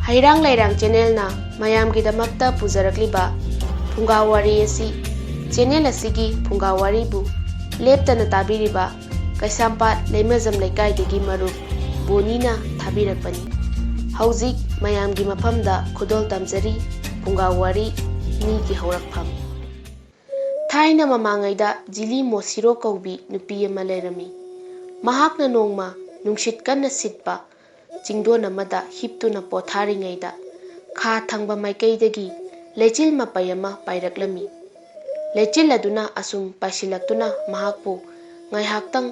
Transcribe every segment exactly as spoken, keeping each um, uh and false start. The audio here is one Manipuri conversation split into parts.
ꯍꯩꯔꯥꯡ ꯂꯩꯔꯥꯡ ꯆꯦꯅꯦꯜꯅ ꯃꯌꯥꯝꯒꯤꯗꯃꯛꯇ ꯄꯨꯖꯔꯛꯂꯤꯕ ꯐꯨꯡꯒꯥ ꯋꯥꯔꯤ ꯑꯁꯤ, ꯆꯦꯅꯦꯜ ꯑꯁꯤꯒꯤ ꯐꯨꯡꯒꯥ ꯋꯥꯔꯤꯕꯨ ꯂꯦꯞꯇꯅ ꯇꯥꯕꯤꯔꯤꯕ ꯀꯩꯁꯥꯝꯄꯥꯠ ꯂꯩꯃꯖꯝ ꯂꯩꯀꯥꯏꯗꯒꯤ ꯃꯔꯨꯞ ꯕꯣꯅꯤꯅ ꯊꯥꯕꯤꯔꯛꯄꯅꯤ꯫ ꯍꯧꯖꯤꯛ ꯃꯌꯥꯝꯒꯤ ꯃꯐꯝꯗ ꯈꯨꯗꯣꯜ ꯇꯝꯖꯔꯤ ꯐꯨꯡꯒꯥ ꯋꯥꯔꯤ ꯃꯤꯒꯤ ꯍꯧꯔꯛꯐꯝ꯫ ꯊꯥꯏꯅ ꯃꯃꯥꯡꯉꯩꯗ ꯖꯤꯂꯤ ꯃꯣꯁꯤꯔꯣ ꯀꯧꯕꯤ ꯅꯨꯄꯤ ꯑꯃ ꯂꯩꯔꯝꯃꯤ꯫ ꯃꯍꯥꯛꯅ ꯅꯣꯡꯃ ꯅꯨꯡꯁꯤꯠ ꯀꯟꯅ ꯁꯤꯠꯄ ꯆꯤꯡꯗꯣꯟ ꯑꯃꯗ ꯍꯤꯞꯇꯨꯅ ꯄꯣꯊꯥꯔꯤꯉꯩꯗ ꯈꯥ ꯊꯪꯕ ꯃꯥꯏꯀꯩꯗꯒꯤ ꯂꯩꯆꯤꯜ ꯃꯄꯩ ꯑꯃ ꯄꯥꯏꯔꯛꯂꯝꯃꯤ꯫ ꯂꯩꯆꯤꯜ ꯑꯗꯨꯅ ꯑꯁꯨꯝ ꯄꯥꯏꯁꯤꯜꯂꯛꯇꯨꯅ ꯃꯍꯥꯛꯄꯨ ꯉꯥꯏꯍꯥꯛꯇꯪ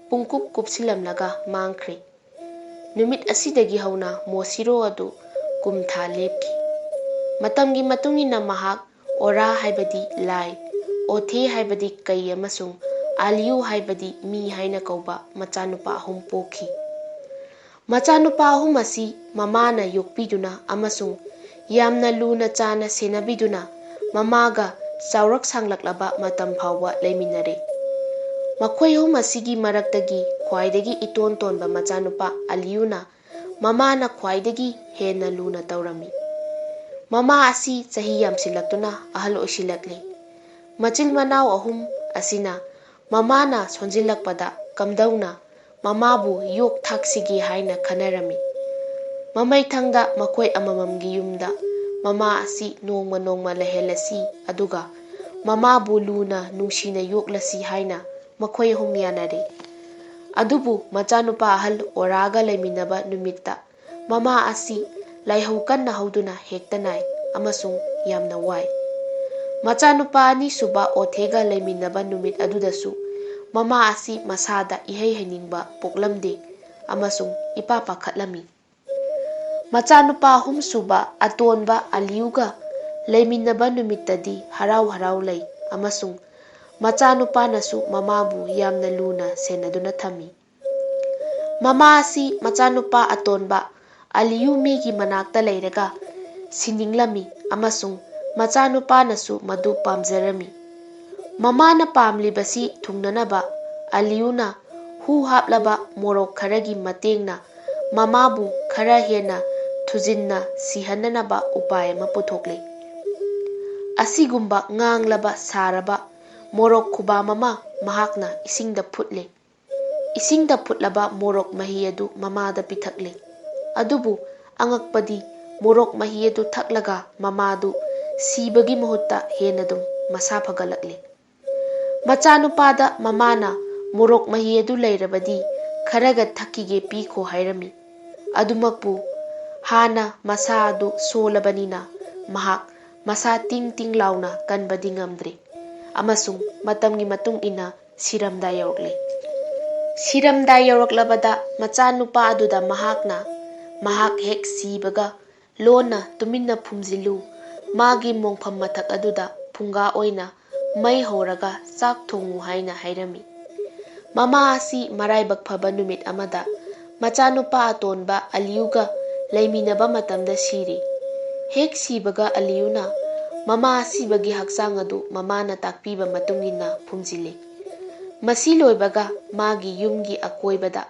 ꯄꯨꯡꯀꯨꯞ ꯀꯨꯞꯁꯤꯜꯂꯝꯂꯒ ꯃꯥꯡꯈ꯭ꯔꯦ꯫ ꯅꯨꯃꯤꯠ ꯑꯁꯤꯗꯒꯤ ꯍꯧꯅ ꯃꯣꯁꯤꯔꯣ ꯑꯗꯨ ꯀꯨꯝ ꯊꯥ ꯂꯦꯞꯈꯤ꯫ ꯃꯇꯝꯒꯤ ꯃꯇꯨꯡ ꯏꯟꯅ ꯃꯍꯥꯛ ꯑꯣꯔꯥ ꯍꯥꯏꯕꯗꯤ ꯂꯥꯏ, ꯑꯣꯊꯦ ꯍꯥꯏꯕꯗꯤ ꯀꯩ ꯑꯃꯁꯨꯡ ꯑꯥꯂꯤꯌꯨ ꯍꯥꯏꯕꯗꯤ ꯃꯤ ꯍꯥꯏꯅ ꯀꯧꯕ ꯃꯆꯥꯅꯨꯄꯥ ꯑꯍꯨꯝ ꯄꯣꯛꯈꯤ꯫ ꯃꯆꯥꯅꯨꯄꯥ ꯑꯍꯨꯝ ꯑꯁꯤ ꯃꯃꯥꯅ ꯌꯣꯛꯄꯤꯗꯨꯅ ꯑꯃꯁꯨꯡ ꯌꯥꯝꯅ ꯂꯨꯅ ꯆꯥꯅ ꯁꯦꯟꯅꯕꯤꯗꯨꯅ ꯃꯃꯥꯒ ꯆꯥꯎꯔꯛ ꯁꯥꯡꯂꯛꯂꯕ ꯃꯇꯝ ꯐꯥꯎꯕ ꯂꯩꯃꯤꯟꯅꯔꯦ꯫ ꯃꯈꯣꯏ ꯑꯍꯨꯝ ꯑꯁꯤꯒꯤ ꯃꯔꯛꯇꯒꯤ ꯈ꯭ꯋꯥꯏꯗꯒꯤ ꯏꯇꯣꯟ ꯇꯣꯟꯕ ꯃꯆꯥꯅꯨꯄꯥ ꯑꯂꯤꯌꯨꯅ ꯃꯃꯥꯅ ꯈ꯭ꯋꯥꯏꯗꯒꯤ ꯍꯦꯟꯅ ꯂꯨꯅ ꯇꯧꯔꯝꯃꯤ꯫ ꯃꯃꯥ ꯑꯁꯤ ꯆꯍꯤ ꯌꯥꯝꯁꯤꯜꯂꯛꯇꯨꯅ ꯑꯍꯜ ꯑꯣꯏꯁꯤꯜꯂꯛꯂꯤ꯫ ꯃꯆꯤꯟ ꯃꯅꯥꯎ ꯑꯍꯨꯝ ꯑꯁꯤꯅ ꯃꯃꯥꯅ ꯁꯣꯟꯖꯤꯜꯂꯛꯄꯗ ꯀꯝꯗꯧꯅ ꯃꯃꯥꯕꯨ ꯌꯣꯛ ꯊꯥꯛꯁꯤꯒꯦ ꯍꯥꯏꯅ ꯈꯟꯅꯔꯝꯃꯤ꯫ ꯃꯃꯩꯊꯪꯗ ꯃꯈꯣꯏ ꯑꯃꯃꯝꯒꯤ ꯌꯨꯝꯗ ꯃꯃꯥ ꯑꯁꯤ ꯅꯣꯡꯃ ꯅꯣꯡꯃ ꯂꯩꯍꯜꯂꯁꯤ, ꯑꯗꯨꯒ ꯃꯃꯥꯕꯨ ꯂꯨꯅ ꯅꯨꯡꯁꯤꯅ ꯌꯣꯛꯂꯁꯤ ꯍꯥꯏꯅ ꯃꯈꯣꯏ ꯑꯍꯨꯝ ꯌꯥꯅꯔꯦ꯫ ꯑꯗꯨꯕꯨ ꯃꯆꯥꯅꯨꯄꯥ ꯑꯍꯜ ꯑꯣꯔꯥꯒ ꯂꯩꯃꯤꯟꯅꯕ ꯅꯨꯃꯤꯠꯇ ꯃꯃꯥ ꯑꯁꯤ ꯂꯥꯏꯍꯧ ꯀꯟꯅ ꯍꯧꯗꯨꯅ ꯍꯦꯛꯇ ꯅꯥꯏ ꯑꯃꯁꯨꯡ ꯌꯥꯝꯅ ꯋꯥꯏ꯫ ꯃꯆꯥꯅꯨꯄꯥ ꯑꯅꯤꯁꯨꯕ ꯑꯣꯊꯦꯒ ꯂꯩꯃꯤꯟꯅꯕ ꯅꯨꯃꯤꯠ ꯑꯗꯨꯗꯁꯨ ꯃꯃꯥ ꯑꯁꯤ ꯃꯁꯥꯗ ꯏꯍꯩ ꯍꯩꯅꯤꯡꯕ ꯄꯣꯛꯂꯝꯗꯦ ꯑꯃꯁꯨꯡ ꯏꯄꯥ ꯄꯥꯈꯠꯂꯝꯃꯤ꯫ ꯃꯆꯥꯅꯨꯄꯥ ꯑꯍꯨꯝꯁꯨꯕ ꯑꯇꯣꯟꯕ ꯑꯂꯤꯌꯨꯒ ꯂꯩꯃꯤꯟꯅꯕ ꯅꯨꯃꯤꯠꯇꯗꯤ ꯍꯔꯥꯎ ꯍꯔꯥꯎ ꯂꯩ ꯑꯃꯁꯨꯡ ꯃꯆꯥꯅꯨꯄꯥꯅꯁꯨ ꯃꯃꯥꯕꯨ ꯌꯥꯝꯅ ꯂꯨꯅ ꯁꯦꯟꯅꯗꯨꯅ ꯊꯝꯃꯤ꯫ ꯃꯃꯥ ꯑꯁꯤ ꯃꯆꯥꯅꯨꯄꯥ ꯑꯇꯣꯟꯕ ꯑꯂꯤꯌꯨ ꯃꯤꯒꯤ ꯃꯅꯥꯛꯇ ꯂꯩꯔꯒ ꯁꯤꯟꯅꯤꯡꯂꯝꯃꯤ ꯑꯃꯁꯨꯡ ꯃꯆꯥꯅꯨꯄꯥꯅꯁꯨ ꯃꯗꯨ ꯄꯥꯝꯖꯔꯝꯃꯤ꯫ ꯃꯃꯥꯅ ꯄꯥꯝꯂꯤꯕꯁꯤ ꯊꯨꯡꯅꯅꯕ ꯑꯂꯤꯌꯨꯅ ꯍꯨ ꯍꯥꯞꯂꯕ ꯃꯣꯔꯣꯛ ꯈꯔꯒꯤ ꯃꯇꯦꯡꯅ ꯃꯃꯥꯕꯨ ꯈꯔ ꯍꯦꯟꯅ ꯊꯨꯖꯤꯟꯅ ꯁꯤꯍꯟꯅꯅꯕ ꯎꯄꯥꯏ ꯑꯃ ꯄꯨꯊꯣꯛꯂꯦ꯫ ꯑꯁꯤꯒꯨꯝꯕ ꯉꯥꯡꯂꯕ ꯁꯥꯔꯕ ꯃꯣꯔꯣꯛ ꯈꯨꯕꯥꯝ ꯑꯃ ꯃꯍꯥꯛꯅ ꯏꯁꯤꯡꯗ ꯐꯨꯠꯂꯦ꯫ ꯏꯁꯤꯡꯗ ꯐꯨꯠꯂꯕ ꯃꯣꯔꯣꯛ ꯃꯍꯤ ꯑꯗꯨ ꯃꯃꯥꯗ ꯄꯤꯊꯛꯂꯦ꯫ ꯑꯗꯨꯕꯨ ꯑꯉꯛꯄꯗꯤ, ꯃꯣꯔꯣꯛ ꯃꯍꯤ ꯑꯗꯨ ꯊꯛꯂꯒ ꯃꯃꯥꯗꯨ ꯁꯤꯕꯒꯤ ꯃꯍꯨꯠꯇ ꯍꯦꯟꯅ ꯑꯗꯨꯝ ꯃꯁꯥ ꯐꯒꯠꯂꯛꯂꯦ꯫ ꯃꯆꯥꯅꯨꯄꯥꯗ ꯃꯃꯥꯅ ꯃꯣꯔꯣꯛ ꯃꯍꯤ ꯑꯗꯨ ꯂꯩꯔꯕꯗꯤ ꯈꯔꯒ ꯊꯛꯈꯤꯒꯦ ꯄꯤꯈꯣ ꯍꯥꯏꯔꯝꯃꯤ꯫ ꯑꯗꯨꯃꯛꯄꯨ ꯍꯥꯟꯅ ꯃꯁꯥ ꯑꯗꯨ ꯁꯣꯜꯂꯕꯅꯤꯅ ꯃꯍꯥꯛ ꯃꯁꯥ ꯇꯤꯡ ꯇꯤꯡ ꯂꯥꯎꯅ ꯀꯟꯕꯗꯤ ꯉꯝꯗ꯭ꯔꯦ ꯑꯃꯁꯨꯡ ꯃꯇꯝꯒꯤ ꯃꯇꯨꯡ ꯏꯟꯅ ꯁꯤꯔꯝꯗꯥ ꯌꯧꯔꯛꯂꯦ꯫ ꯁꯤꯔꯝꯗꯥ ꯌꯧꯔꯛꯂꯕꯗ ꯃꯆꯥꯅꯨꯄꯥ ꯑꯗꯨꯗ ꯃꯍꯥꯛꯅ, "ꯃꯍꯥꯛ ꯍꯦꯛ ꯁꯤꯕꯒ ꯂꯣꯟꯅ ꯇꯨꯃꯤꯟꯅ ꯐꯨꯝꯖꯤꯜꯂꯨ, ꯃꯥꯒꯤ ꯃꯣꯡꯐꯝ ꯃꯊꯛ ꯑꯗꯨꯗ ꯐꯨꯡꯒꯥ ꯑꯣꯏꯅ ꯃꯩ ꯍꯧꯔꯒ ꯆꯥꯛ ꯊꯣꯡꯉꯨ" ꯍꯥꯏꯅ ꯍꯥꯏꯔꯝꯃꯤ꯫ ꯃꯃꯥ ꯑꯁꯤ ꯃꯔꯥꯏꯕꯛ ꯐꯕ ꯅꯨꯃꯤꯠ ꯑꯃꯗ ꯃꯆꯥꯅꯨꯄꯥ ꯑꯇꯣꯟꯕ ꯑꯂꯤꯌꯨꯒ ꯂꯩꯃꯤꯟꯅꯕ ꯃꯇꯝꯗ ꯁꯤꯔꯤ꯫ ꯍꯦꯛ ꯁꯤꯕꯒ ꯑꯂꯤꯌꯨꯅ ꯃꯃꯥ ꯑꯁꯤꯕꯒꯤ ꯍꯛꯆꯥꯡ ꯑꯗꯨ ꯃꯃꯥꯅ ꯇꯥꯛꯄꯤꯕ ꯃꯇꯨꯡ ꯏꯟꯅ ꯐꯨꯝꯖꯤꯜꯂꯤ꯫ ꯃꯁꯤ ꯂꯣꯏꯕꯒ ꯃꯥꯒꯤ ꯌꯨꯝꯒꯤ ꯑꯀꯣꯏꯕꯗ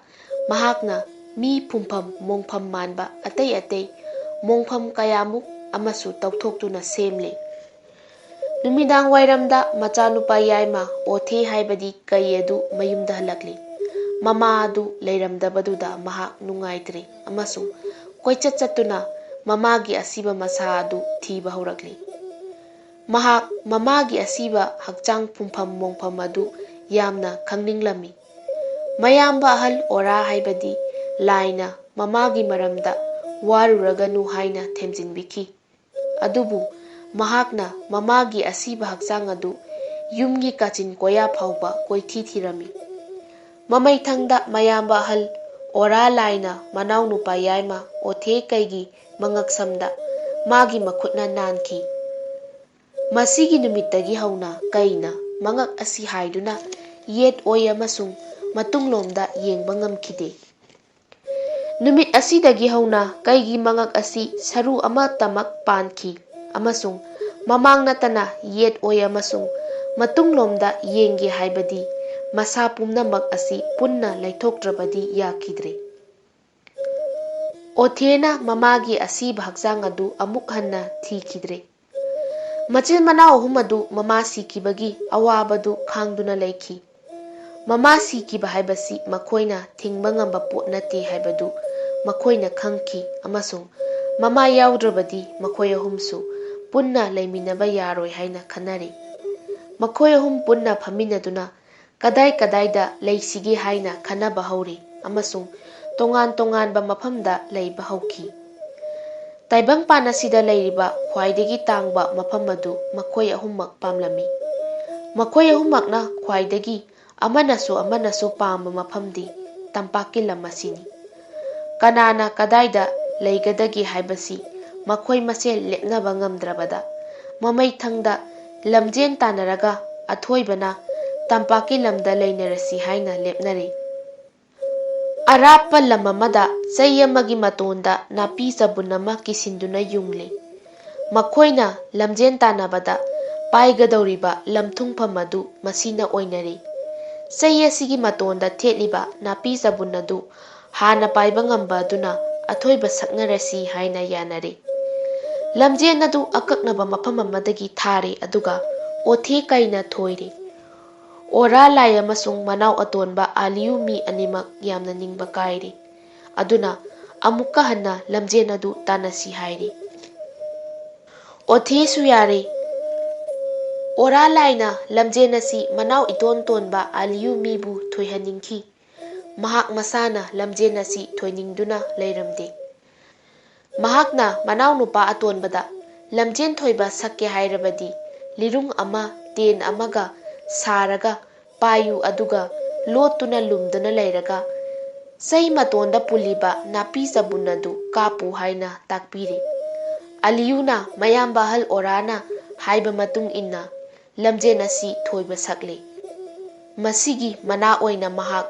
ꯃꯍꯥꯛꯅ ꯃꯤ ꯐꯨꯝꯐꯝ ꯃꯣꯡꯐꯝ ꯃꯥꯟꯕ ꯑꯇꯩ ꯑꯇꯩ ꯃꯣꯡꯐꯝ ꯀꯌꯥꯃꯨꯛ ꯑꯃꯁꯨ ꯇꯧꯊꯣꯛꯇꯨꯅ ꯁꯦꯝꯂꯤ꯫ ꯅꯨꯃꯤꯗꯥꯡ ꯋꯥꯏꯔꯝꯗ ꯃꯆꯥꯅꯨꯄꯥ ꯌꯥꯏꯃ ꯑꯣꯊꯦ ꯍꯥꯏꯕꯗꯤ ꯀꯩ ꯑꯗꯨ ꯃꯌꯨꯝꯗ ꯍꯜꯂꯛꯂꯤ꯫ ꯃꯃꯥ ꯑꯗꯨ ꯂꯩꯔꯝꯗꯕꯗꯨꯗ ꯃꯍꯥꯛ ꯅꯨꯡꯉꯥꯏꯇ꯭ꯔꯦ ꯑꯃꯁꯨꯡ ꯀꯣꯏꯆꯠ ꯆꯠꯇꯨꯅ ꯃꯃꯥꯒꯤ ꯑꯁꯤꯕ ꯃꯁꯥ ꯑꯗꯨ ꯊꯤꯕ ꯍꯧꯔꯛꯂꯤ꯫ ꯃꯍꯥꯛ ꯃꯃꯥꯒꯤ ꯑꯁꯤꯕ ꯍꯛꯆꯥꯡ ꯐꯨꯝꯐꯝ ꯃꯣꯡꯐꯝ ꯑꯗꯨ ꯌꯥꯝꯅ ꯈꯪꯅꯤꯡꯂꯝꯃꯤ꯫ ꯃꯌꯥꯝꯕ ꯑꯍꯜ ꯑꯣꯔꯥ ꯍꯥꯏꯕꯗꯤ ꯂꯥꯏꯅ ꯃꯃꯥꯒꯤ ꯃꯔꯝꯗ ꯋꯥꯔꯨꯔꯒꯅꯨ ꯍꯥꯏꯅ ꯊꯦꯝꯖꯤꯟꯕꯤꯈꯤ꯫ ꯑꯗꯨꯕꯨ ꯃꯍꯥꯛꯅ ꯃꯃꯥꯒꯤ ꯑꯁꯤꯕ ꯍꯛꯆꯥꯡ ꯑꯗꯨ ꯌꯨꯝꯒꯤ ꯀꯥꯆꯤꯟ ꯀꯣꯌꯥ ꯐꯥꯎꯕ ꯀꯣꯏꯊꯤ ꯊꯤꯔꯝꯃꯤ꯫ ꯃꯃꯩꯊꯪꯗ ꯃꯌꯥꯝꯕ ꯑꯍꯜ ꯑꯣꯔꯥ ꯂꯥꯏꯅ ꯃꯅꯥꯎꯅꯨꯄꯥ ꯌꯥꯏꯃ ꯑꯣꯊꯦ ꯀꯩꯒꯤ ꯃꯉꯛꯁꯝꯗ ꯃꯥꯒꯤ ꯃꯈꯨꯠꯅ ꯅꯥꯟꯈꯤ꯫ ꯃꯁꯤꯒꯤ ꯅꯨꯃꯤꯠꯇꯒꯤ ꯍꯧꯅ ꯀꯩꯅ ꯃꯉꯛ ꯑꯁꯤ ꯍꯥꯏꯗꯨꯅ ꯌꯦꯠ ꯑꯣꯏ ꯑꯃꯁꯨꯡ ꯃꯇꯨꯡꯂꯣꯝꯗ ꯌꯦꯡꯕ ꯉꯝꯈꯤꯗꯦ꯫ ꯅꯨꯃꯤꯠ ꯑꯁꯤꯗꯒꯤ ꯍꯧꯅ ꯀꯩꯒꯤ ꯃꯉꯛ ꯑꯁꯤ ꯁꯔꯨ ꯑꯃꯠꯇꯃꯛ ꯄꯥꯟꯈꯤ ꯑꯃꯁꯨꯡ ꯃꯃꯥꯡ ꯅꯠꯇꯅ ꯌꯦꯠ ꯑꯣꯏ ꯑꯃꯁꯨꯡ ꯃꯇꯨꯡꯂꯣꯝꯗ ꯌꯦꯡꯒꯦ ꯍꯥꯏꯕꯗꯤ ꯃꯁꯥ ꯄꯨꯝꯅꯃꯛ ꯑꯁꯤ ꯄꯨꯟꯅ ꯂꯩꯊꯣꯛꯇ꯭ꯔꯕꯗꯤ ꯌꯥꯈꯤꯗ꯭ꯔꯦ꯫ ꯑꯣꯊꯦꯅ ꯃꯃꯥꯒꯤ ꯑꯁꯤꯕ ꯍꯛꯆꯥꯡ ꯑꯗꯨ ꯑꯃꯨꯛ ꯍꯟꯅ ꯊꯤꯈꯤꯗ꯭ꯔꯦ꯫ ꯃꯆꯤꯟ ꯃꯅꯥꯎ ꯑꯍꯨꯝ ꯑꯗꯨ ꯃꯃꯥ ꯁꯤꯈꯤꯕꯒꯤ ꯑꯋꯥꯕꯗꯨ ꯈꯥꯡꯗꯨꯅ ꯂꯩꯈꯤ꯫ ꯃꯃꯥ ꯁꯤꯈꯤꯕ ꯍꯥꯏꯕꯁꯤ ꯃꯈꯣꯏꯅ ꯊꯤꯡꯕ ꯉꯝꯕ ꯄꯣꯠ ꯅꯠꯇꯦ ꯍꯥꯏꯕꯗꯨ ꯃꯈꯣꯏꯅ ꯈꯪꯈꯤ, ꯑꯃꯁꯨꯡ ꯃꯃꯥ ꯌꯥꯎꯗ꯭ꯔꯕꯗꯤ ꯃꯈꯣꯏ ꯑꯍꯨꯝꯁꯨ ꯄꯨꯟꯅ ꯂꯩꯃꯤꯟꯅꯕ ꯌꯥꯔꯣꯏ ꯍꯥꯏꯅ ꯈꯟꯅꯔꯤ꯫ ꯃꯈꯣꯏ ꯑꯍꯨꯝ ꯄꯨꯟꯅ ꯐꯝꯃꯤꯟꯅꯗꯨꯅ ꯀꯗꯥꯏ ꯀꯗꯥꯏꯗ ꯂꯩꯁꯤꯒꯦ ꯍꯥꯏꯅ ꯈꯟꯅꯕ ꯍꯧꯔꯤ, ꯑꯃꯁꯨꯡ ꯇꯣꯉꯥꯟ ꯇꯣꯉꯥꯟꯕ ꯃꯐꯝꯗ ꯂꯩꯕ ꯍꯧꯈꯤ꯫ ꯇꯥꯏꯕꯪꯄꯥꯟ ꯑꯁꯤꯗ ꯂꯩꯔꯤꯕ ꯈ꯭ꯋꯥꯏꯗꯒꯤ ꯇꯥꯡꯕ ꯃꯐꯝ ꯑꯗꯨ ꯃꯈꯣꯏ ꯑꯍꯨꯝꯃꯛ ꯄꯥꯝꯂꯝꯃꯤ꯫ ꯃꯈꯣꯏ ꯑꯍꯨꯝꯃꯛꯅ ꯈ꯭ꯋꯥꯏꯗꯒꯤ ꯑꯃꯅꯁꯨ ꯑꯃꯅꯁꯨ ꯄꯥꯝꯕ ꯃꯐꯝꯗꯤ ꯇꯝꯄꯥꯛꯀꯤ ꯂꯝ ꯑꯁꯤꯅꯤ꯫ ꯀꯅꯥꯅ ꯀꯗꯥꯏꯗ ꯂꯩꯒꯗꯒꯦ ꯍꯥꯏꯕꯁꯤ ꯃꯈꯣꯏ ꯃꯁꯦꯜ ꯂꯦꯞꯅꯕ ꯉꯝꯗ꯭ꯔꯕꯗ, ꯃꯃꯩꯊꯪꯗ ꯂꯝꯖꯦꯟ ꯇꯥꯟꯅꯔꯒ ꯑꯊꯣꯏꯕꯅ ꯇꯝꯄꯥꯛꯀꯤ ꯂꯝꯗ ꯂꯩꯅꯔꯁꯤ ꯍꯥꯏꯅ ꯂꯦꯞꯅꯔꯤ꯫ ꯑꯔꯥꯞꯄ ꯂꯝ ꯑꯃꯗ ꯆꯩ ꯑꯃꯒꯤ ꯃꯇꯣꯟꯗ ꯅꯥꯄꯤ ꯆꯕꯨꯟ ꯑꯃ ꯀꯤꯁꯤꯟꯗꯨꯅ ꯌꯨꯡꯂꯤ꯫ ꯃꯈꯣꯏꯅ ꯂꯝꯖꯦꯟ ꯇꯥꯟꯅꯕꯗ ꯄꯥꯏꯒꯗꯧꯔꯤꯕ ꯂꯝꯊꯨꯡꯐꯝ ꯑꯗꯨ ꯃꯁꯤꯅ ꯑꯣꯏꯅꯔꯤ꯫ ꯆꯩ ꯑꯁꯤꯒꯤ ꯃꯇꯣꯟꯗ ꯊꯦꯠꯂꯤꯕ ꯅꯥꯄꯤ ꯆꯕꯨꯟ ꯑꯗꯨ ꯍꯥꯟꯅ ꯄꯥꯏꯕ ꯉꯝꯕ ꯑꯗꯨꯅ ꯑꯊꯣꯏꯕ ꯁꯛꯅꯔꯁꯤ ꯍꯥꯏꯅ ꯌꯥꯅꯔꯤ꯫ ꯂꯝꯖꯦꯟ ꯑꯗꯨ ꯑꯀꯛꯅꯕ ꯃꯐꯝ ꯑꯃꯗꯒꯤ ꯊꯥꯔꯤ, ꯑꯗꯨꯒ ꯑꯣꯊꯦ ꯀꯩꯅ ꯊꯣꯏꯔꯤ꯫ ꯑꯣꯔꯥ ꯂꯥꯏ ꯑꯃꯁꯨꯡ ꯃꯅꯥꯎ ꯑꯇꯣꯟꯕ ꯑꯥꯂꯤꯌꯨ ꯃꯤ ꯑꯅꯤꯃꯛ ꯌꯥꯝꯅ ꯅꯤꯡꯕ ꯀꯥꯏꯔꯤ꯫ ꯑꯗꯨꯅ ꯑꯃꯨꯛꯀ ꯍꯟꯅ ꯂꯝꯖꯦꯟ ꯑꯗꯨ ꯇꯥꯟꯅꯁꯤ ꯍꯥꯏꯔꯤ꯫ ꯑꯣꯊꯦꯁꯨ ꯌꯥꯔꯦ꯫ ꯑꯣꯔꯥ ꯂꯥꯏꯅ ꯂꯝꯖꯦꯟ ꯑꯁꯤ ꯃꯅꯥꯎ ꯏꯇꯣꯟ ꯇꯣꯟꯕ ꯑꯥꯂꯤꯌꯨ ꯃꯤꯕꯨ ꯊꯣꯏꯍꯟꯅꯤꯡꯈꯤ꯫ ꯃꯍꯥꯛ ꯃꯁꯥꯅ ꯂꯝꯖꯦꯟ ꯑꯁꯤ ꯊꯣꯏꯅꯤꯡꯗꯨꯅ ꯂꯩꯔꯝꯗꯦ꯫ ꯃꯍꯥꯛꯅ ꯃꯅꯥꯎꯅꯨꯄꯥ ꯑꯇꯣꯟꯕꯗ, "ꯂꯝꯖꯦꯟ ꯊꯣꯏꯕ ꯁꯛꯀꯦ ꯍꯥꯏꯔꯕꯗꯤ ꯂꯤꯔꯨꯡ ꯑꯃ ꯇꯦꯟ ꯑꯃꯒ ꯁꯥꯔꯒ ꯄꯥꯏꯌꯨ, ꯑꯗꯨꯒ ꯂꯣꯠꯇꯨꯅ ꯂꯨꯝꯗꯨꯅ ꯂꯩꯔꯒ ꯆꯩ ꯃꯇꯣꯟꯗ ꯄꯨꯜꯂꯤꯕ ꯅꯥꯄꯤ ꯆꯕꯨꯟ ꯑꯗꯨ ꯀꯥꯞꯄꯨ" ꯍꯥꯏꯅ ꯇꯥꯛꯄꯤꯔꯤ꯫ ꯑꯂꯤꯌꯨꯅ ꯃꯌꯥꯝꯕ ꯑꯍꯜ ꯑꯣꯔꯥꯅ ꯍꯥꯏꯕ ꯃꯇꯨꯡ ꯏꯟꯅ ꯂꯝꯖꯦꯟ ꯑꯁꯤ ꯊꯣꯏꯕ ꯁꯛꯂꯤ꯫ ꯃꯁꯤꯒꯤ ꯃꯅꯥ ꯑꯣꯏꯅ ꯃꯍꯥꯛ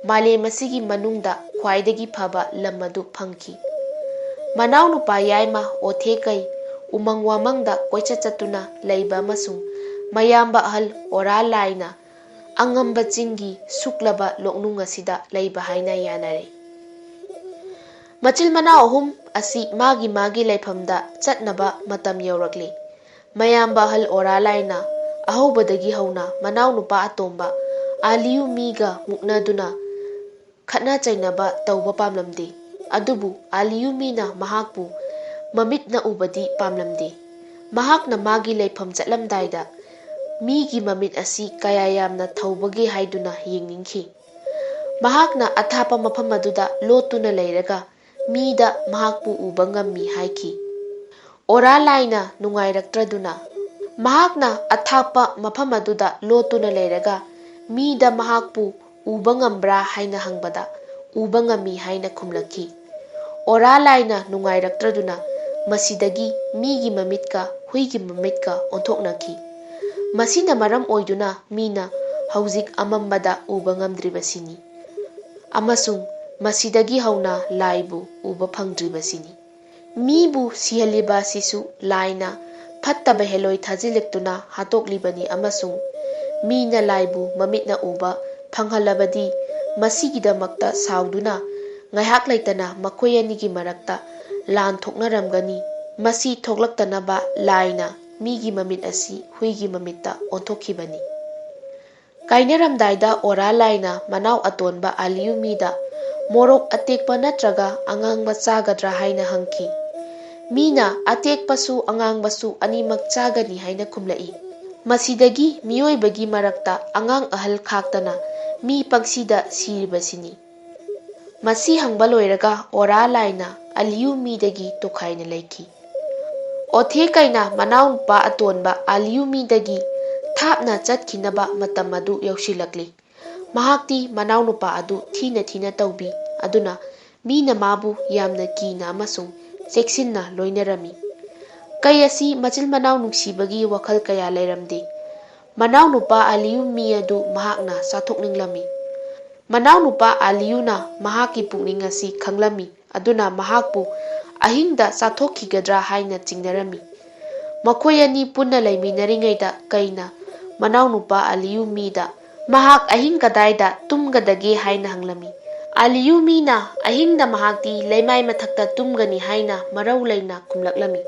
ꯃꯥꯂꯦꯝ ꯑꯁꯤꯒꯤ ꯃꯅꯨꯡꯗ ꯈ꯭ꯋꯥꯏꯗꯒꯤ ꯐꯕ ꯂꯝ ꯑꯗꯨ ꯐꯪꯈꯤ꯫ ꯃꯅꯥꯎꯅꯨꯄꯥ ꯌꯥꯏꯃ ꯑꯣꯊꯦꯀꯩ ꯎꯃꯪ ꯋꯥꯃꯪꯗ ꯀꯣꯏꯆꯠ ꯆꯠꯇꯨꯅ ꯂꯩꯕ ꯑꯃꯁꯨꯡ ꯃꯌꯥꯝꯕ ꯑꯍꯜ ꯑꯣꯔꯥ ꯂꯥꯏꯅ ꯑꯉꯝꯕ ꯆꯤꯡꯒꯤ ꯁꯨꯛꯂꯕ ꯂꯣꯛꯅꯨꯡ ꯑꯁꯤꯗ ꯂꯩꯕ ꯍꯥꯏꯅ ꯌꯥꯅꯔꯤ꯫ ꯃꯆꯤꯜ ꯃꯅꯥꯎ ꯑꯍꯨꯝ ꯑꯁꯤ ꯃꯥꯒꯤ ꯃꯥꯒꯤ ꯂꯩꯐꯝꯗ ꯆꯠꯅꯕ ꯃꯇꯝ ꯌꯧꯔꯛꯂꯤ꯫ ꯃꯌꯥꯝꯕ ꯑꯍꯜ ꯑꯣꯔꯥ ꯂꯥꯏꯅ ꯑꯍꯧꯕꯗꯒꯤ ꯍꯧꯅ ꯃꯅꯥꯎꯅꯨꯄꯥ ꯑꯇꯣꯝꯕ ꯑꯥꯂꯤꯌꯨ ꯃꯤꯒ ꯃꯨꯛꯅꯗꯨꯅ ꯈꯠꯅ ꯆꯩꯅꯕ ꯇꯧꯕ ꯄꯥꯝꯂꯝꯗꯦ꯫ ꯑꯗꯨꯕꯨ ꯑꯥꯂꯤꯌꯨ ꯃꯤꯅ ꯃꯍꯥꯛꯄꯨ ꯃꯃꯤꯠꯅ ꯎꯕꯗꯤ ꯄꯥꯝꯂꯝꯗꯦ꯫ ꯃꯍꯥꯛꯅ ꯃꯥꯒꯤ ꯂꯩꯐꯝ ꯆꯠꯂꯝꯗꯥꯏꯗ ꯃꯤꯒꯤ ꯃꯃꯤꯠ ꯑꯁꯤ ꯀꯌꯥ ꯌꯥꯝꯅ ꯊꯧꯕꯒꯦ ꯍꯥꯏꯗꯨꯅ ꯌꯦꯡꯅꯤꯡꯈꯤ꯫ ꯃꯍꯥꯛꯅ ꯑꯊꯥꯞꯄ ꯃꯐꯝ ꯑꯗꯨꯗ ꯂꯣꯠꯇꯨꯅ ꯂꯩꯔꯒ ꯃꯤꯗ ꯃꯍꯥꯛꯄꯨ ꯎꯕ ꯉꯝꯃꯤ ꯍꯥꯏꯈꯤ꯫ ꯑꯣꯔꯥ ꯂꯥꯏꯅ ꯅꯨꯡꯉꯥꯏꯔꯛꯇ꯭ꯔꯗꯨꯅ, "ꯃꯍꯥꯛꯅ ꯑꯊꯥꯞꯄ ꯃꯐꯝ ꯑꯗꯨꯗ ꯂꯣꯠꯇꯨꯅ ꯂꯩꯔꯒ ꯃꯤꯗ ꯃꯍꯥꯛꯄꯨ ꯎꯕ ꯉꯝꯕ꯭ꯔꯥ?" ꯍꯥꯏꯅ ꯍꯪꯕꯗ, "ꯎꯕ ꯉꯝꯃꯤ" ꯍꯥꯏꯅ ꯈꯨꯝꯂꯛꯈꯤ꯫ ꯑꯣꯔꯥ ꯂꯥꯏꯅ ꯅꯨꯡꯉꯥꯏꯔꯛꯇ꯭ꯔꯗꯨꯅ, "ꯃꯁꯤꯗꯒꯤ ꯃꯤꯒꯤ ꯃꯃꯤꯠꯀ ꯍꯨꯏꯒꯤ ꯃꯃꯤꯠꯀ ꯑꯣꯟꯊꯣꯛꯅꯈꯤ꯫ ꯃꯁꯤꯅ ꯃꯔꯝ ꯑꯣꯏꯗꯨꯅ ꯃꯤꯅ ꯍꯧꯖꯤꯛ ꯑꯃꯝꯕꯗ ꯎꯕ ꯉꯝꯗ꯭ꯔꯤꯕꯁꯤꯅꯤ꯫ ꯑꯃꯁꯨꯡ ꯃꯁꯤꯗꯒꯤ ꯍꯧꯅ ꯂꯥꯏꯕꯨ ꯎꯕ ꯐꯪꯗ꯭ꯔꯤꯕꯁꯤꯅꯤ꯫ ꯃꯤꯕꯨ ꯁꯤꯍꯜꯂꯤꯕ ꯑꯁꯤꯁꯨ ꯂꯥꯏꯅ ꯐꯠꯇꯕ ꯍꯦꯂꯣꯏ ꯊꯥꯖꯤꯜꯂꯛꯇꯨꯅ ꯍꯥꯠꯇꯣꯛꯂꯤꯕꯅꯤ, ꯑꯃꯁꯨꯡ ꯃꯤꯅ ꯂꯥꯏꯕꯨ ꯃꯃꯤꯠꯅ ꯎꯕ ꯐꯪꯍꯜꯂꯕꯗꯤ ꯃꯁꯤꯒꯤꯗꯃꯛꯇ ꯁꯥꯎꯗꯨꯅ ꯉꯥꯏꯍꯥꯛ ꯂꯩꯇꯅ ꯃꯈꯣꯏ ꯑꯅꯤꯒꯤ ꯃꯔꯛꯇ ꯂꯥꯟ ꯊꯣꯛꯅꯔꯝꯒꯅꯤ꯫ ꯃꯁꯤ ꯊꯣꯛꯂꯛꯇꯅꯕ ꯂꯥꯏꯅ ꯃꯤꯒꯤ ꯃꯃꯤꯠ ꯑꯁꯤ ꯍꯨꯏꯒꯤ ꯃꯃꯤꯠꯇ ꯑꯣꯟꯊꯣꯛꯈꯤꯕꯅꯤ꯫ ꯀꯥꯏꯅꯔꯝꯗꯥꯏꯗ ꯑꯣꯔꯥ ꯂꯥꯏꯅ ꯃꯅꯥꯎ ꯑꯇꯣꯟꯕ ꯑꯥꯂꯤꯌꯨ ꯃꯤꯗ ꯃꯣꯔꯣꯛ ꯑꯇꯦꯛꯄ ꯅꯠꯇ꯭ꯔꯒ ꯑꯉꯥꯡꯕ ꯆꯥꯒꯗ꯭ꯔꯥ ꯍꯥꯏꯅ ꯍꯪꯈꯤ꯫ ꯃꯤꯅ "ꯑꯇꯦꯛꯄꯁꯨ ꯑꯉꯥꯡꯕꯁꯨ ꯑꯅꯤꯃꯛ ꯆꯥꯒꯅꯤ" ꯍꯥꯏꯅ ꯈꯨꯝꯂꯛꯏ꯫ ꯃꯁꯤꯗꯒꯤ ꯃꯤꯑꯣꯏꯕꯒꯤ ꯃꯔꯛꯇ ꯑꯉꯥꯡ ꯑꯍꯜ ꯈꯥꯛꯇꯅ ꯃꯤ ꯄꯪꯁꯤꯗ ꯁꯤꯔꯤꯕꯁꯤꯅꯤ꯫ ꯃꯁꯤ ꯍꯪꯕ ꯂꯣꯏꯔꯒ ꯑꯣꯔꯥ ꯂꯥꯏꯅ ꯑꯥꯂꯤꯌꯨ ꯃꯤꯗꯒꯤ ꯇꯣꯈꯥꯏꯅ ꯂꯩꯈꯤ꯫ ꯑꯣꯊꯦ ꯀꯩꯅ ꯃꯅꯥꯎꯅꯨꯄꯥ ꯑꯇꯣꯟꯕ ꯑꯥꯂꯤꯌꯨ ꯃꯤꯗꯒꯤ ꯊꯥꯞꯅ ꯆꯠꯈꯤꯅꯕ ꯃꯇꯝ ꯑꯗꯨ ꯌꯧꯁꯤꯜꯂꯛꯂꯤ꯫ ꯃꯍꯥꯛꯇꯤ ꯃꯅꯥꯎꯅꯨꯄꯥ ꯑꯗꯨ ꯊꯤꯅ ꯊꯤꯅ ꯇꯧꯕꯤ, ꯑꯗꯨꯅ ꯃꯤꯅ ꯃꯥꯕꯨ ꯌꯥꯝꯅ ꯀꯤꯅ ꯑꯃꯁꯨꯡ ꯆꯦꯛꯁꯤꯟꯅ ꯂꯣꯏꯅꯔꯝꯃꯤ꯫ ꯀꯩ ꯑꯁꯤ ꯃꯆꯤꯜ ꯃꯅꯥꯎ ꯅꯨꯡꯁꯤꯕꯒꯤ ꯋꯥꯈꯜ ꯀꯌꯥ ꯂꯩꯔꯝꯗꯦ꯫ ꯃꯅꯥꯎꯅꯨꯄꯥ ꯑꯥꯂꯤꯌꯨ ꯃꯤ ꯑꯗꯨ ꯃꯍꯥꯛꯅ ꯆꯥꯊꯣꯛꯅꯤꯡꯂꯝꯃꯤ꯫ ꯃꯅꯥꯎꯅꯨꯄꯥ ꯑꯥꯂꯤꯌꯨꯅ ꯃꯍꯥꯛꯀꯤ ꯄꯨꯛꯅꯤꯡ ꯑꯁꯤ ꯈꯪꯂꯝꯃꯤ, ꯑꯗꯨꯅ ꯃꯍꯥꯛꯄꯨ ꯑꯍꯤꯡꯗ ꯆꯥꯊꯣꯛꯈꯤꯒꯗ꯭ꯔꯥ ꯍꯥꯏꯅ ꯆꯤꯡꯅꯔꯝꯃꯤ꯫ ꯃꯈꯣꯏ ꯑꯅꯤ ꯄꯨꯟꯅ ꯂꯩꯃꯤꯟꯅꯔꯤꯉꯩꯗ ꯀꯩꯅ ꯃꯅꯥꯎꯅꯨꯄꯥ ꯑꯥꯂꯤꯌꯨ ꯃꯤꯗ ꯃꯍꯥꯛ ꯑꯍꯤꯡ ꯀꯗꯥꯏꯗ ꯇꯨꯝꯒꯗꯒꯦ ꯍꯥꯏꯅ ꯍꯪꯂꯝꯃꯤ꯫ ꯑꯥꯂꯤꯌꯨꯃꯤꯅ ꯑꯍꯤꯡꯗ ꯃꯍꯥꯛꯇꯤ ꯂꯩꯃꯥꯏ ꯃꯊꯛꯇ ꯇꯨꯝꯒꯅꯤ ꯍꯥꯏꯅ ꯃꯔꯧ ꯂꯩꯅ ꯈꯨꯝꯂꯛꯂꯝꯃꯤ꯫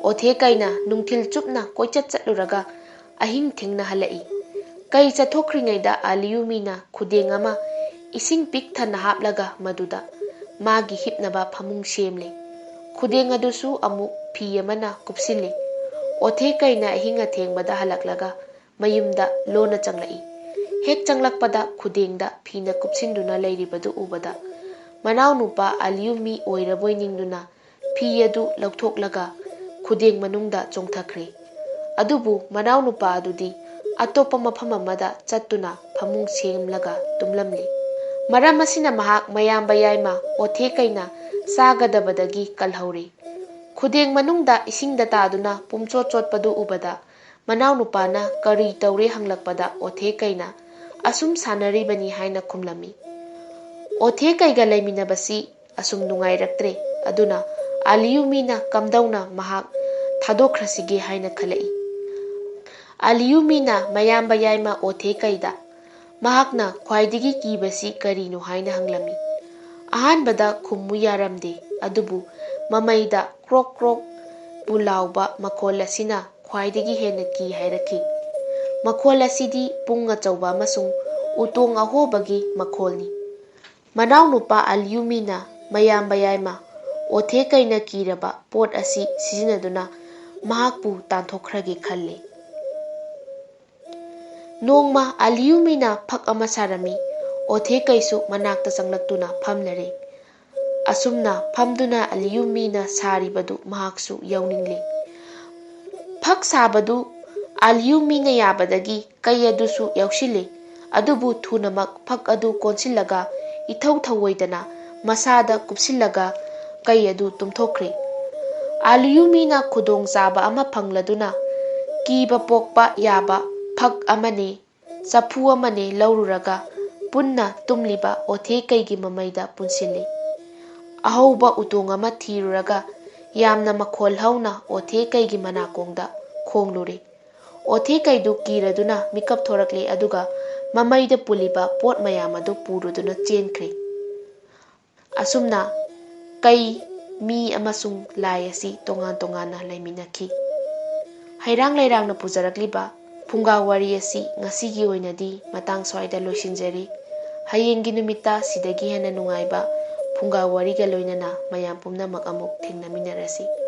ꯑꯣꯊꯦꯀꯩꯅ ꯅꯨꯡꯊꯤꯜ ꯆꯨꯞꯅ ꯀꯣꯏꯆꯠ ꯆꯠꯂꯨꯔꯒ ꯑꯍꯤꯡ ꯊꯦꯡꯅ ꯍꯜꯂꯛꯏ꯫ ꯀꯩ ꯆꯠꯊꯣꯛꯈ꯭ꯔꯤꯉꯩꯗ ꯑꯥꯂꯤꯌꯨꯃꯤꯅ ꯈꯨꯗꯦꯡ ꯑꯃ ꯏꯁꯤꯡ ꯄꯤꯛ ꯊꯟꯅ ꯍꯥꯞꯂꯒ ꯃꯗꯨꯗ ꯃꯥꯒꯤ ꯍꯤꯞꯅꯕ ꯐꯃꯨꯡ ꯁꯦꯝꯂꯦ꯫ ꯈꯨꯗꯦꯡ ꯑꯗꯨꯁꯨ ꯑꯃꯨꯛ ꯐꯤ ꯑꯃꯅ ꯀꯨꯞꯁꯤꯜꯂꯤ꯫ ꯑꯣꯊꯦꯀꯩꯅ ꯑꯍꯤꯡ ꯑꯊꯦꯡꯕꯗ ꯍꯜꯂꯛꯂꯒ ꯃꯌꯨꯝꯗ ꯂꯣꯟꯅ ꯆꯪꯂꯛꯏ꯫ ꯍꯦꯛ ꯆꯪꯂꯛꯄꯗ ꯈꯨꯗꯦꯡꯗ ꯐꯤꯅ ꯀꯨꯞꯁꯤꯟꯗꯨꯅ ꯂꯩꯔꯤꯕꯗꯨ ꯎꯕꯗ ꯃꯅꯥꯎꯅꯨꯄꯥ ꯑꯥꯂꯤꯌꯨꯃꯤ ꯑꯣꯏꯔꯕꯣꯏ ꯅꯤꯡꯗꯨꯅ ꯐꯤ ꯑꯗꯨ ꯂꯧꯊꯣꯛꯂꯒ ꯈꯨꯗꯦꯡ ꯃꯅꯨꯡꯗ ꯆꯣꯡꯊꯈ꯭ꯔꯦ꯫ ꯑꯗꯨꯕꯨ ꯃꯅꯥꯎꯅꯨꯄꯥ ꯑꯗꯨꯗꯤ ꯑꯇꯣꯞꯄ ꯃꯐꯝ ꯑꯃꯗ ꯆꯠꯇꯨꯅ ꯐꯃꯨꯡ ꯁꯦꯝꯂꯒ ꯇꯨꯝꯂꯝꯂꯤ꯫ ꯃꯔꯝ ꯑꯁꯤꯅ ꯃꯍꯥꯛ ꯃꯌꯥꯝꯕ ꯌꯥꯏꯃ ꯑꯣꯊꯦꯀꯩꯅ ꯆꯥꯒꯗꯕꯗꯒꯤ ꯀꯜꯍꯧꯔꯦ꯫ ꯈꯨꯗꯦꯡ ꯃꯅꯨꯡꯗ ꯏꯁꯤꯡꯗ ꯇꯥꯗꯨꯅ ꯄꯨꯝꯆꯣꯠ ꯆꯣꯠꯄꯗꯨ ꯎꯕꯗ ꯃꯅꯥꯎꯅꯨꯄꯥꯅ ꯀꯔꯤ ꯇꯧꯔꯦ ꯍꯪꯂꯛꯄꯗ ꯑꯣꯊꯦꯀꯩꯅ ꯑꯁꯨꯝ ꯁꯥꯟꯅꯔꯤꯕꯅꯤ ꯍꯥꯏꯅ ꯈꯨꯝꯂꯝꯃꯤ꯫ ꯑꯣꯊꯦꯀꯩꯒ ꯂꯩꯃꯤꯟꯅꯕꯁꯤ ꯑꯁꯨꯝ ꯅꯨꯡꯉꯥꯏꯔꯛꯇ꯭ꯔꯦ꯫ ꯑꯗꯨꯅ ꯑꯥꯂꯤꯌꯨꯃꯤꯅ ꯀꯝꯗꯧꯅ ꯃꯍꯥꯛ ꯊꯥꯗꯣꯛꯈ꯭ꯔꯁꯤꯒꯦ ꯍꯥꯏꯅ ꯈꯜꯂꯛꯏ꯫ ꯑꯥꯂꯤꯌꯨꯃꯤꯅ ꯃꯌꯥꯝꯕ ꯌꯥꯏꯃ ꯑꯣꯊꯦꯀꯩꯗ ꯃꯍꯥꯛꯅ ꯈ꯭ꯋꯥꯏꯗꯒꯤ ꯀꯤꯕꯁꯤ ꯀꯔꯤꯅꯣ ꯍꯥꯏꯅ ꯍꯪꯂꯝꯃꯤ꯫ ꯑꯍꯥꯟꯕꯗ ꯈꯨꯝꯃꯨ ꯌꯥꯔꯝꯗꯦ, ꯑꯗꯨꯕꯨ ꯃꯃꯩꯗ ꯀ꯭ꯔꯣꯛ ꯀ꯭ꯔꯣꯛ ꯄꯨ ꯂꯥꯎꯕ ꯃꯈꯣꯜ ꯑꯁꯤꯅ ꯈ꯭ꯋꯥꯏꯗꯒꯤ ꯍꯦꯟꯅ ꯀꯤ ꯍꯥꯏꯔꯛꯈꯤ꯫ ꯃꯈꯣꯜ ꯑꯁꯤꯗꯤ ꯄꯨꯡ ꯑꯆꯧꯕ ꯑꯃꯁꯨꯡ ꯎꯇꯣꯡ ꯑꯍꯣꯕꯒꯤ ꯃꯈꯣꯜꯅꯤ꯫ ꯃꯅꯥꯎꯅꯨꯄꯥ ꯑꯥꯂꯤꯌꯨꯃꯤꯅ ꯃꯌꯥꯝꯕ ꯌꯥꯏꯃ ꯑꯣꯊꯦꯀꯩꯅ ꯀꯤꯔꯕ ꯄꯣꯠ ꯑꯁꯤ ꯁꯤꯖꯤꯟꯅꯗꯨꯅ ꯃꯍꯥꯛꯄꯨ ꯇꯥꯟꯊꯣꯛꯈ꯭ꯔꯒꯦ ꯈꯜꯂꯤ꯫ ꯅꯣꯡꯃ ꯑꯥꯂꯤꯌꯨꯃꯤꯅ ꯐꯛ ꯑꯃ ꯁꯥꯔꯝꯃꯤ꯫ ꯑꯣꯊꯦꯀꯩꯁꯨ ꯃꯅꯥꯛꯇ ꯆꯪꯂꯛꯇꯨꯅ ꯐꯝꯂꯔꯦ꯫ ꯑꯁꯨꯝꯅ ꯐꯝꯗꯨꯅ ꯑꯥꯂꯤꯌꯨꯃꯤꯅ ꯁꯥꯔꯤꯕꯗꯨ ꯃꯍꯥꯛꯁꯨ ꯌꯥꯎꯅꯤꯡꯂꯦ꯫ ꯐꯛ ꯁꯥꯕꯗꯨ ꯑꯥꯂꯤꯌꯨꯃꯤꯅ ꯌꯥꯕꯗꯒꯤ ꯀꯩ ꯑꯗꯨꯁꯨ ꯌꯥꯎꯁꯤꯜꯂꯤ꯫ ꯑꯗꯨꯕꯨ ꯊꯨꯅꯃꯛ ꯐꯛ ꯑꯗꯨ ꯀꯣꯟꯁꯤꯜꯂꯒ ꯏꯊꯧ ꯊꯧꯑꯣꯏꯗꯅ ꯃꯁꯥꯗ ꯀꯨꯞꯁꯤꯜꯂꯒ ꯀꯩ ꯑꯗꯨ ꯇꯨꯝꯊꯣꯛꯈ꯭ꯔꯦ꯫ ꯑꯥꯂꯤꯌꯨꯃꯤꯅ ꯈꯨꯗꯣꯡꯆꯥꯕ ꯑꯃ ꯐꯪꯂꯗꯨꯅ ꯀꯤꯕ ꯄꯣꯛꯄ ꯌꯥꯕ ꯐꯛ ꯑꯃꯅꯦ ꯆꯐꯨ ꯑꯃꯅꯦ ꯂꯧꯔꯨꯔꯒ ꯄꯨꯟꯅ ꯇꯨꯝꯂꯤꯕ ꯑꯣꯊꯦꯀꯩꯒꯤ ꯃꯃꯩꯗ ꯄꯨꯟꯁꯤꯜꯂꯤ꯫ ꯑꯍꯧꯕ ꯎꯇꯣꯡ ꯑꯃ ꯊꯤꯔꯨꯔꯒ ꯌꯥꯝꯅ ꯃꯈꯣꯜ ꯍꯧꯅ ꯑꯣꯊꯦꯀꯩꯒꯤ ꯃꯅꯥꯀꯣꯡꯗ ꯈꯣꯡꯂꯨꯔꯦ꯫ ꯑꯣꯊꯦꯀꯩꯗꯨ ꯀꯤꯔꯗꯨꯅ ꯃꯤꯀꯞ ꯊꯣꯔꯛꯂꯦ, ꯑꯗꯨꯒ ꯃꯃꯩꯗ ꯄꯨꯜꯂꯤꯕ ꯄꯣꯠ ꯃꯌꯥꯝ ꯑꯗꯨ ꯄꯨꯔꯗꯨꯅ ꯆꯦꯟꯈ꯭ꯔꯦ꯫ ꯑꯁꯨꯝꯅ ꯀꯩ, ꯃꯤ ꯑꯃꯁꯨꯡ ꯂꯥꯏ ꯑꯁꯤ ꯇꯣꯉꯥꯟ ꯇꯣꯉꯥꯟꯅ ꯂꯩꯃꯤꯟꯅꯈꯤ꯫ ꯍꯩꯔꯥꯡ ꯂꯩꯔꯥꯡꯅ ꯄꯨꯖꯔꯛꯂꯤꯕ ꯐꯨꯡꯒꯥ ꯋꯥꯔꯤ ꯑꯁꯤ ꯉꯁꯤꯒꯤ ꯑꯣꯏꯅꯗꯤ ꯃꯇꯥꯡ ꯁ꯭ꯋꯥꯏꯗ ꯂꯣꯏꯁꯤꯟꯖꯔꯤ꯫ ꯍꯌꯦꯡꯒꯤ ꯅꯨꯃꯤꯠꯇ ꯁꯤꯗꯒꯤ ꯍꯦꯟꯅ ꯅꯨꯡꯉꯥꯏꯕ ꯐꯨꯡꯒꯥ ꯋꯥꯔꯤꯒ ꯂꯣꯏꯅꯅ ꯃꯌꯥꯝ ꯄꯨꯝꯅꯃꯛ ꯑꯃꯨꯛ ꯊꯦꯡꯅꯃꯤꯟꯅꯔꯁꯤ꯫